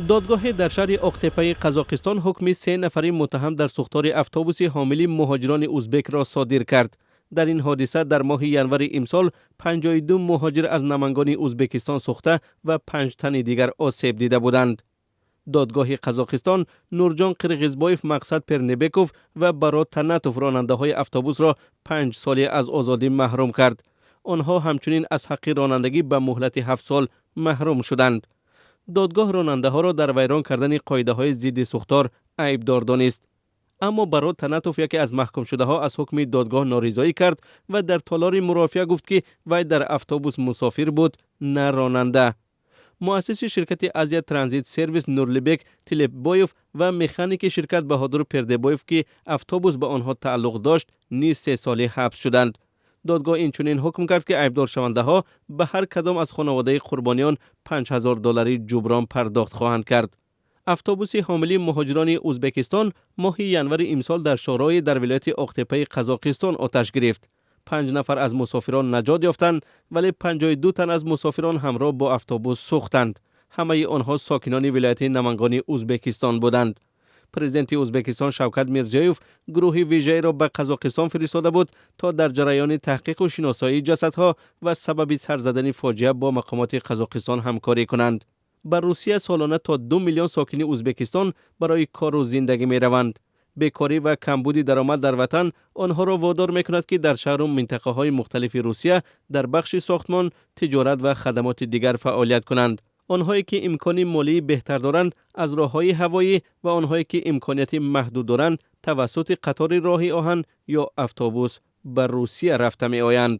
Додгоҳе дар шаҳри Оқтепаи Қазоқистон ҳукми се нафари муттаҳам дар сӯхтори автобуси ҳомили муҳоҷирони узбекро содир кард. Дар ин ҳодиса дар моҳи январи имсол 52 муҳоҷир аз Намангони Узбекистон сӯхта ва панҷ тани дигар осеб дида буданд. Додгоҳи Қазоқистон Нурҷон Қирғизбоев, Мақсад Пернебеков ва Барот Танатов, ронандаҳои автобусро, 5 соли аз озодӣ маҳрум кард. Онҳо ҳамчунин аз ҳаққи ронандагӣ ба муҳлати 7 сол маҳрум шуданд. Додгоҳ ронандаҳоро дар вайрон кардани қоидаҳои зидди сӯхтор айбдор донист. Аммо Барот Танатов, яке аз маҳкумшудаҳо, аз ҳукми додгоҳ норизоӣ кард ва дар толори мурофиа гуфт, ки вай дар автобус мусофир буд, на ронанда. Муассиси ширкати Азия Транзит Сервис Нурлибек Тилепбоев ва механики ширкат Баҳодур Пердебоев, ки автобус ба онҳо тааллуқ дошт, низ 3 соли ҳабс шуданд. Додгоҳ инчунин ҳукм кард, ки айбдоршавандаҳо ба ҳар кадом аз хонаводаи қурбониён 5000 доллари ҷуброн пардохт хоҳанд кард. Автобуси ҳомили муҳоҷирони Узбекистон моҳи январи имсол дар шоҳроҳе дар вилояти Оқтепаи Қазоқистон оташ гирифт. Панҷ нафар аз мусофирон наҷот ёфтанд, вале 52 тан аз мусофирон ҳамроҳ бо автобус сӯхтанд. Ҳамаи онҳо сокинони вилояти Намангони Узбекистон буданд. Президенти Узбекистон Шавкат Мирзиёев гурӯҳи вижаеро ба Қазоқистон фиристода буд, то дар ҷараёни таҳқиқу шиносоии ҷасадҳо ва сабаби сар задани фоҷиа бо мақомоти Қазоқистон ҳамкорӣ кунанд. Ба Русия солона то 2 миллион сокини Узбекистон барои кору зиндагӣ мераванд. Бекорӣ ва камбуди даромад дар ватан онҳоро водор мекунад, ки дар шаҳру минтақаҳои мухталифи Русия дар бахши сохтмон, тиҷорат ва хадамоти дигар фаъолият кунанд. Онҳое ки имкони молии беҳтар доранд, аз роҳҳои ҳавоӣ ва онҳое ки имконияти маҳдуд доранд, тавассути қатори роҳи оҳан ё автобус ба Русия рафта меоянд.